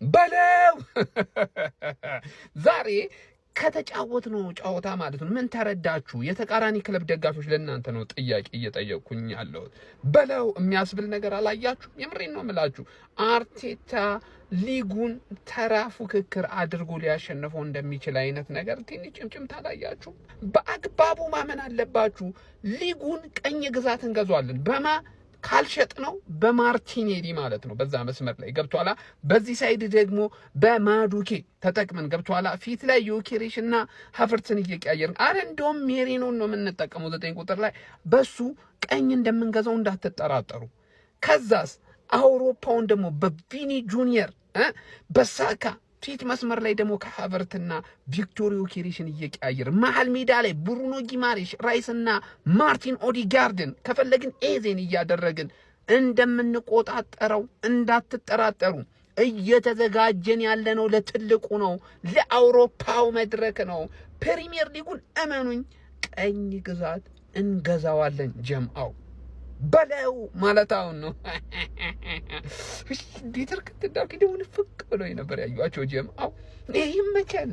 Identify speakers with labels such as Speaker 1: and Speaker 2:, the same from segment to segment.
Speaker 1: በለው። ዛሬ ከተጫወትነው ጨዋታ ማለት ነው ምን ተረዳችሁ? የተቃራኒ ክለብ ደጋፊዎች ለእናንተ ነው ጥያቄ እየጠየቅኩኝ ያለሁት። በለው የሚያስብል ነገር አላያችሁ? የምሬን ነው የምላችሁ። አርቴታ ሊጉን ተራ ፉክክር አድርጎ ሊያሸንፈው እንደሚችል አይነት ነገር ትንሽ ጭምጭምታ አላያችሁ? በአግባቡ ማመን አለባችሁ። ሊጉን ቀኝ ግዛት እንገዛዋለን በማ ካልሸጥነው በማርቲኔሊ ማለት ነው። በዛ መስመር ላይ ገብቷላ። በዚህ side ደግሞ በማዱኬ ተጠቅመን ገብቷላ። ፊት ላይ ዮኬሬሽ እና ሀቨርትስን እየቀያየርን፣ አረ እንደውም ሜሪኖን ነው የምንጠቀመው 9 ቁጥር ላይ፣ በሱ ቀኝ እንደምንገዛው እንዳትጠራጠሩ። ከዛስ አውሮፓውን ደግሞ በቪኒ ጁኒየር፣ በሳካ፣ ፊት መስመር ላይ ደግሞ ከሀቨርትና ቪክቶር ዮኬሬሽን እየቀያየር፣ መሀል ሜዳ ላይ ብሩኖ ጊማሬሽ፣ ራይስና ማርቲን ኦዲጋርድን፣ ከፈለግን ኤዜን እያደረግን እንደምንቆጣጠረው እንዳትጠራጠሩ። እየተዘጋጀን ያለነው ለትልቁ ነው፣ ለአውሮፓው መድረክ ነው። ፕሪሚየር ሊጉን እመኑኝ ቀኝ ግዛት እንገዛዋለን። ጀምአው በለው ማለት አሁን ነው። እንዴት እርክት እንዳልክ ደግሞ ንፍቅ ብለው ነበር ያዩዋቸው። ጀምአው ይመቸን።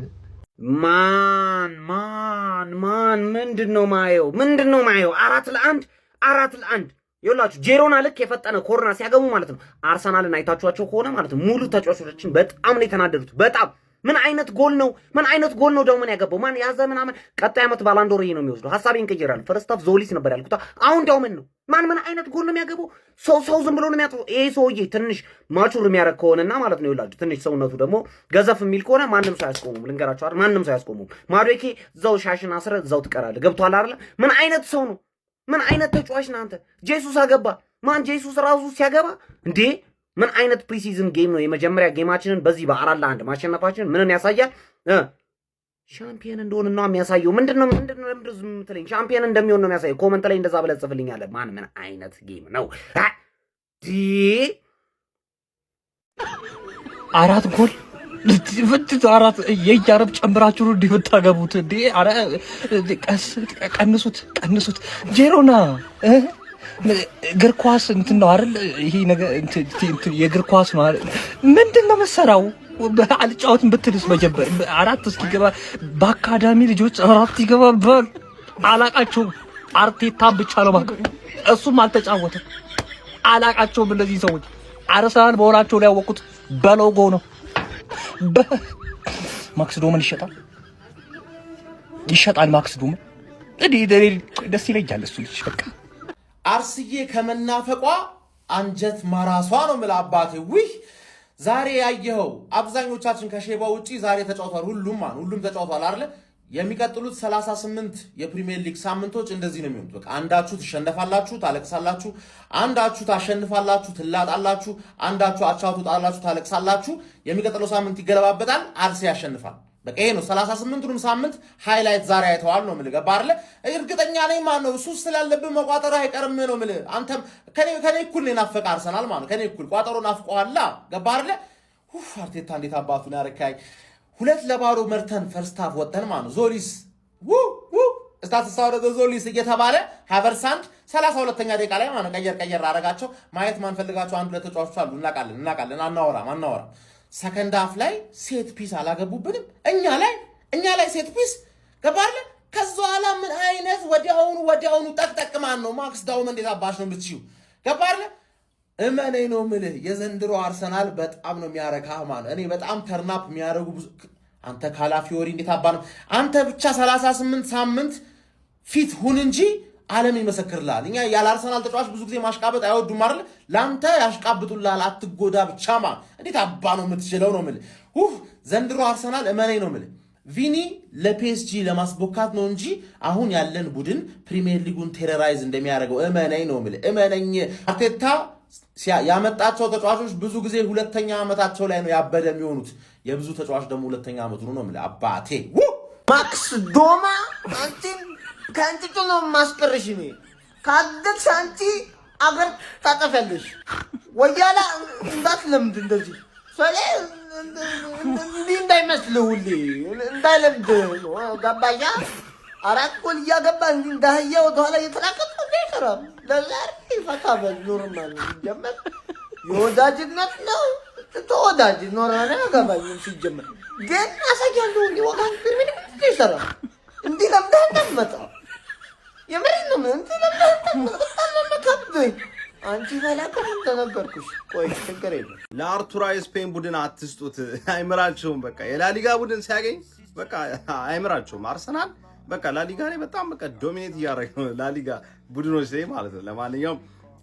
Speaker 2: ማን ማን ማን ምንድን ነው ማየው? ምንድን ነው ማየው? 4-1፣ 4-1። ይኸውላችሁ ጄሮና ልክ የፈጠነ ኮርና ሲያገቡ ማለት ነው፣ አርሰናልን አይታችኋቸው ከሆነ ማለት ነው፣ ሙሉ ተጫዋቾቻችን በጣም ነው የተናደዱት። በጣም። ምን አይነት ጎል ነው? ምን አይነት ጎል ነው ዳውመን ያገባው? ማን ያዘ ምናምን። ቀጣይ ዓመት ባላንዶር ይሄ ነው የሚወስደው። ሀሳቤን ቀይራለሁ። First half ዞሊስ ነበር ያልኩት፣ አሁን ዳውመን ነው። ማን ምን አይነት ጎል ነው የሚያገባው? ሰው ሰው ዝም ብሎ ነው የሚያጥፈው። ይሄ ሰውዬ ትንሽ mature የሚያደርግ ከሆነና ማለት ነው፣ ይኸውላችሁ ትንሽ ሰውነቱ ደግሞ ገዘፍ የሚል ከሆነ ማንም ሰው አያስቆሙም። ልንገራችሁ አይደል? ማንም ሰው አያስቆሙም። ማዶኬ እዛው ሻሽን አስረ እዛው ትቀራለህ። ገብቶሃል አይደል? ምን አይነት ሰው ነው? ምን አይነት ተጫዋች ነህ አንተ? ጄሱስ አገባ። ማን ጄሱስ ራሱ ሲያገባ እንዴ! ምን አይነት preseason game ነው? የመጀመሪያ game ኣችንን በዚህ በ4-1 ማሸነፋችን ምንን ያሳያል? ሻምፒየን እንደሆነ ነው የሚያሳየው። ምንድን ነው ምንድን ነው ለምንድን ነው ዝም የምትለኝ? ሻምፒየን እንደሚሆን ነው የሚያሳየው። Comment ላይ እንደዛ ብለህ ጽፍልኛለህ። ማን ምን አይነት game ነው? ዲ
Speaker 3: አራት ጎል አራት የእያረብ ጨምራችሁ ነው እንዲህ የምታገቡት እንዴ? ኧረ ቀስ ቀንሱት፣ ቀንሱት። ጄሮና እግር ኳስ እንትን ነው አይደል? ይሄ ነገር የእግር ኳስ ነው አይደል? ምንድን ነው መሰራው? አልጫወትም ብትልስ መጀመር አራት እስኪገባ በአካዳሚ ልጆች አራት ይገባባል። አላቃቸውም። አርቴታ ብቻ ነው ማቀው፣ እሱም አልተጫወተም። አላቃቸውም እነዚህ ሰዎች። አርሰናል መሆናቸውን ያወቁት በሎጎ ነው። ማክስ ዶመን ይሸጣል፣ ይሸጣል። ማክስ ዶመን ደስ ይለኛል እሱ ልጅ በቃ።
Speaker 4: አርስዬ ከመናፈቋ አንጀት ማራሷ ነው የምልህ አባቴ። ውይ ዛሬ ያየኸው አብዛኞቻችን ከሼባ ውጪ ዛሬ ተጫውቷል። ሁሉም ማን ሁሉም ተጫውቷል አይደለ? የሚቀጥሉት 38 የፕሪሚየር ሊግ ሳምንቶች እንደዚህ ነው የሚሆኑት። በቃ አንዳችሁ ትሸነፋላችሁ፣ ታለቅሳላችሁ። አንዳችሁ ታሸንፋላችሁ፣ ትላጣላችሁ። አንዳችሁ አቻ ትወጣላችሁ፣ ታለቅሳላችሁ። የሚቀጥለው ሳምንት ይገለባበጣል፣ አርሴ ያሸንፋል። በቃ ይሄ ነው። 38ቱንም ሳምንት highlight ዛሬ አይተዋል ነው የምልህ። ገባህ አይደለ? እርግጠኛ ነኝ ማን ነው ሱስ ስላለብህ መቋጠር አይቀርም ነው የምልህ። አንተም ከኔ እኩል ነው የናፈቀ አርሰናል ማለት ነው። ከኔ እኩል ቋጠሮ ናፍቆሃል። ገባህ አይደለ? ኡፍ አርቴታ እንዴት አባቱን ያረካኝ። 2-0 መርተን first half ወጥተን ማለት ነው ዞሊስ ው ው ስታትስታወረ ዞሊስ እየተባለ ሃቨርሳንድ 32ኛ ደቂቃ ላይ ማለት ነው ቀየር ቀየር አረጋቸው። ማየት ማንፈልጋቸው አንድ ሁለት ተጫዋቾች አሉ። እናውቃለን እናውቃለን፣ አናወራም አናወራም። Second half ላይ set piece አላገቡብንም። እኛ ላይ set piece ገባ አይደለ? ከዛ በኋላ ምን አይነት ወዲያውኑ ወዲያውኑ ጠቅጠቅ ማን ነው ማክስ ዳውመን እንዴት አባሽ ነው የምትችይው? ገባ አይደለ? እመነኝ ነው የምልህ የዘንድሮ አርሰናል በጣም ነው የሚያረካ ማለት። እኔ በጣም turn up የሚያደርጉ ብዙ አንተ ካላፊዮሪ እንዴት አባ ነው አንተ ብቻ 38 ሳምንት fit ሁን እንጂ ዓለም ይመሰክርልሃል። እኛ ያለ አርሰናል ተጫዋች ብዙ ጊዜ ማሽቃበጥ አይወዱም አይደል? ለአንተ ያሽቃብጡልሃል። አትጎዳ ብቻ ማ እንዴት አባ ነው የምትችለው ነው የምልህ። ውህ ዘንድሮ አርሰናል እመነኝ ነው የምልህ ቪኒ ለፒኤስጂ ለማስቦካት ነው እንጂ አሁን ያለን ቡድን ፕሪሚየር ሊጉን terrorize እንደሚያደርገው እመነኝ ነው የምልህ። እመነኝ። አርቴታ ያመጣቸው ተጫዋቾች ብዙ ጊዜ ሁለተኛ ዓመታቸው ላይ ነው ያበደ የሚሆኑት። የብዙ ተጫዋች ደግሞ ሁለተኛ ዓመቱ ነው የምልህ አባቴ።
Speaker 5: ማክስ ዶማ አንቺን ከእንጭጩ ነው የማስቀርሽ። እኔ ካደግሽ አንቺ አገር ታጠፊያለሽ። ወያላ እንዳትለምድ እንደዚህ ሰሌ እንዲህ እንዳይመስልህ ሁሌ እንዳይለምድ ገባሻ? አራት ጎል እያገባ እንዲህ እንደ አህያ ወደኋላ እየተራቀቀ እንዲ አይሰራም። ለዛ ፈታ በል normal ጀመር የወዳጅነት ነው። ተወዳጅ ኖረ አያገባኝም። ሲጀመር ግን አሳያለሁ። እንዲህ ወጋ ምን ይሰራ እንዲህ ለምደህ እንዳትመጣ፣ የምሬን ነው። እንዲህ ለምደህ እንዳትመጣ፣ በጣም ነው የምከብደኝ። አንቺ ፈላከም እንደነበርኩሽ። ቆይ ችግር የለም።
Speaker 6: ለአርቱራ የስፔን ቡድን አትስጡት፣ አይምራቸውም። በቃ የላሊጋ ቡድን ሲያገኝ በቃ አይምራቸውም። አርሰናል በቃ ላሊጋ ላይ በጣም በቃ dominate እያደረገ ነው፣ ላሊጋ ቡድኖች ላይ ማለት ነው። ለማንኛውም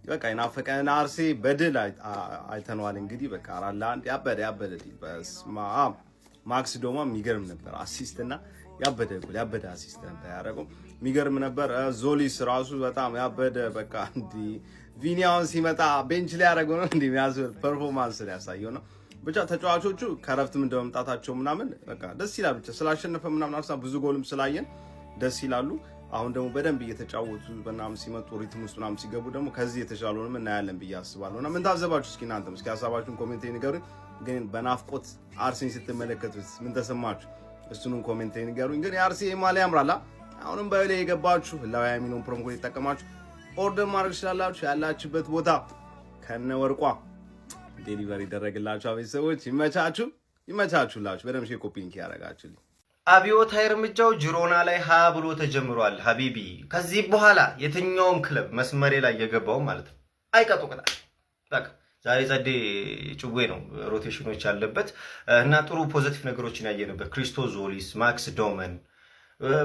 Speaker 6: በቃ የናፈቀን አርሴ በድል አይተነዋል። እንግዲህ በቃ 4-1 ያበደ ያበደ፣ በስመ አብ፣ ማክስ ዶማ የሚገርም ነበር assist እና ያበደ ጎል፣ ያበደ assist ነበር ያደረገው። የሚገርም ነበር። ዞሊስ ራሱ በጣም ያበደ፣ በቃ እንዲህ ቪኒ አሁን ሲመጣ bench ላይ ያደረገው ነው እንዲህ የሚያስብል performance ነው ያሳየው ነው። ብቻ ተጫዋቾቹ ከረፍትም እንደመምጣታቸው ምናምን በቃ ደስ ይላል። ብቻ ስላሸነፈ ምናምን አርሰናል ብዙ ጎልም ስላየን ደስ ይላሉ። አሁን ደግሞ በደንብ እየተጫወቱ ምናምን ሲመጡ፣ rhythm ውስጥ ምናምን ሲገቡ ደግሞ ከዚህ የተሻለውንም እናያለን ብዬ አስባለሁ። እና ምን ታዘባችሁ? እስኪ እናንተም እስኪ ሀሳባችሁን comment ንገሩኝ። ግን በናፍቆት አርሴን ስትመለከቱት ምን ተሰማችሁ? እሱንም comment ንገሩኝ። ግን የአርሴ ማሊያ ያምራላ። አሁንም bio ላይ የገባችሁ ህላዊ የሚለውን promo code ተጠቅማችሁ order ማድረግ ትችላላችሁ። ያላችሁበት ቦታ ከነ ወርቋ delivery ይደረግላችኋል። ቤተሰቦች ይመቻችሁ፣ ይመቻችሁላችሁ። በደምብ share፣ copy link ያደረጋችሁልኝ።
Speaker 7: አብዮታዊ እርምጃው ጅሮና ላይ ሀ ብሎ ተጀምሯል። حبيبي ከዚህ በኋላ የትኛውም ክለብ መስመሬ ላይ የገባው ማለት ነው አይቀጡ ቅጣት። በቃ ዛሬ ጸዴ ጭዌ ነው rotation ኖች ያለበት እና ጥሩ positive ነገሮችን ያየንበት፣ ክሪስቶ ዞሊስ፣ ማክስ ዶመን፣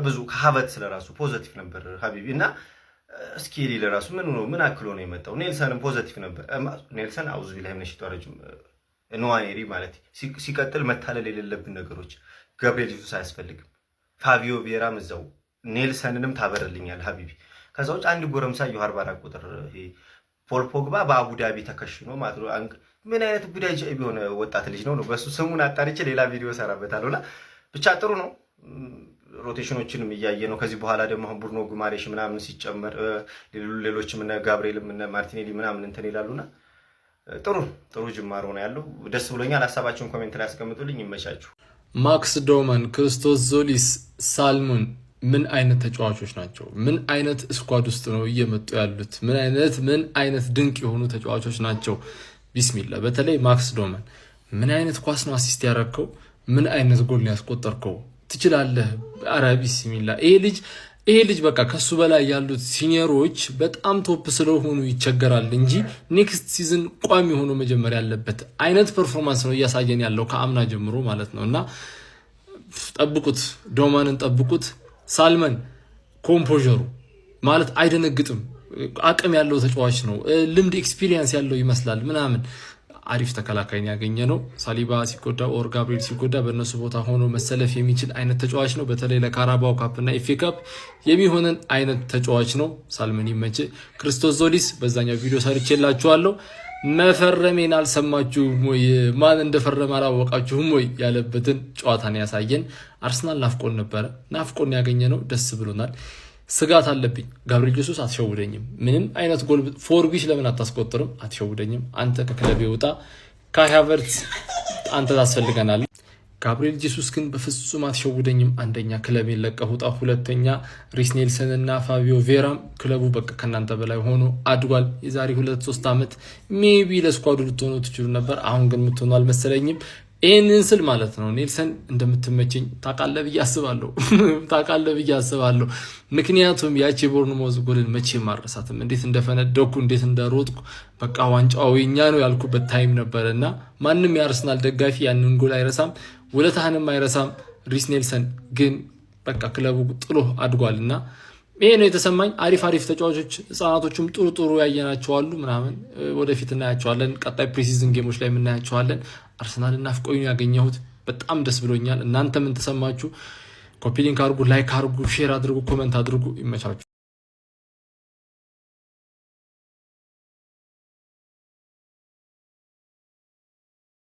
Speaker 7: ብዙ ከሀበት ስለራሱ positive ነበር حبيبي። እና ስኬሊ ለራሱ ምን ነው ምን አክሎ ነው የመጣው? ኔልሰንም positive ነበር። ኔልሰን أعوذ بالله من الشيطان الرجيم፣ ንዋኔሪ ማለት። ሲቀጥል መታለል የሌለብን ነገሮች፣ ገብርኤል ጂሱስ አያስፈልግም። ፋቢዮ ቪዬራም እዛው ኔልሰንንም ታበርልኛል حبيبي። ከዛ ውጭ አንድ ጎረምሳ የ 44 ቁጥር ፖል ፖግባ በአቡዳቢ ተከሽኖ ማለት ነው። ምን አይነት ጉዳይ የሆነ ወጣት ልጅ ነው። በሱ ስሙን አጣርቼ ሌላ ቪዲዮ ሰራበታለሁ። እና ብቻ ጥሩ ነው። Rotation ኖችንም እያየ ነው። ከዚህ በኋላ ደግሞ አሁን ብሩኖ ጉማሬሽ ምናምን ሲጨመር ሌሎችም እነ ጋብርኤልም እነ ማርቲኔሊ ምናምን እንትን ይላሉና ጥሩ ጥሩ ጅማሮ ነው ያለው። ደስ ብሎኛል። ሀሳባችሁን comment ላይ ያስቀምጡልኝ። ይመቻችሁ።
Speaker 8: ማክስ ዶማን፣ ክርስቶስ ዞሊስ፣ ሳልሞን ምን አይነት ተጫዋቾች ናቸው? ምን አይነት squad ውስጥ ነው እየመጡ ያሉት? ምን አይነት ድንቅ የሆኑ ተጫዋቾች ናቸው? ቢስሚላ። በተለይ ማክስ ዶማን ምን አይነት ኳስ ነው assist ያረከው? ምን አይነት ጎል ነው ያስቆጠርከው? ትችላለህ። አረ ቢስሚላ፣ ይሄ ልጅ በቃ ከሱ በላይ ያሉት senior ኦች በጣም top ስለሆኑ ይቸገራል እንጂ next season ቋሚ ሆኖ መጀመር ያለበት አይነት performance ነው እያሳየን ያለው ከአምና ጀምሮ ማለት ነው። እና ጠብቁት፣ ዶማንን ጠብቁት። ሳልመን composure ኡ ማለት አይደነግጥም። አቅም ያለው ተጫዋች ነው። ልምድ experience ያለው ይመስላል ምናምን፣ አሪፍ ተከላካይን ያገኘ ነው። ሳሊባ ሲጎዳ or ጋብሪኤል ሲጎዳ በእነሱ ቦታ ሆኖ መሰለፍ የሚችል አይነት ተጫዋች ነው። በተለይ ለካራባው ካፕ እና ኤፍ ኤ ካፕ የሚሆነን አይነት ተጫዋች ነው። ሳልመን ይመች። ክርስቶስ ዞሊስ በዛኛው ቪዲዮ ሰርቼላችኋለሁ። መፈረሜን አልሰማችሁም ወይ? ማን እንደፈረመ አላወቃችሁም ወይ? ያለበትን ጨዋታን ያሳየን። አርሰናል ናፍቆን ነበረ። ናፍቆን ያገኘ ነው። ደስ ብሎናል። ስጋት አለብኝ። ጋብሪኤል ጀሱስ አትሸውደኝም። ምንም አይነት ጎል ፎርቢሽ ለምን አታስቆጥርም? አትሸውደኝም። አንተ ከክለብ ውጣ። ካይ ሃቨርትዝ አንተ ታስፈልገናል። ጋብሪኤል ጄሱስ ግን በፍጹም አትሸውደኝም። አንደኛ ክለቤን ለቀህ ውጣ፣ ሁለተኛ ሪስ ኔልሰን እና ፋቢዮ ቬራም ክለቡ በቃ ከእናንተ በላይ ሆኖ አድጓል። የዛሬ 2-3 ዓመት maybe ለ squad ኡ ልትሆኑ ትችሉ ነበር። አሁን ግን የምትሆኑ አልመሰለኝም። ይህንን ስል ማለት ነው ኔልሰን እንደምትመቸኝ ታውቃለህ ብዬ አስባለሁ፣ ታውቃለህ ብዬ አስባለሁ። ምክንያቱም ያቺ የቦርንሞዝ ጎልን መቼም አልረሳትም። እንዴት እንደፈነደኩ፣ እንዴት እንደሮጥኩ፣ በቃ ዋንጫው የኛ ነው ያልኩበት time ነበረ እና ማንም የአርሰናል ደጋፊ ያንን ጎል አይረሳም፣ ውለታህንም አይረሳም። ሪስ ኔልሰን ግን በቃ ክለቡ ጥሎ አድጓል እና ይሄ ነው የተሰማኝ። አሪፍ አሪፍ ተጫዋቾች ህጻናቶቹም ጥሩ ጥሩ ያየናቸው አሉ ምናምን፣ ወደፊት እናያቸዋለን። ቀጣይ preseason game ኦች ላይ የምናያቸዋለን። አርሰናል ናፍቆኝ ያገኘሁት በጣም ደስ ብሎኛል። እናንተ ምን ተሰማችሁ? Copy link አድርጉ፣ like አድርጉ፣ share አድርጉ፣ comment አድርጉ። ይመቻችሁ።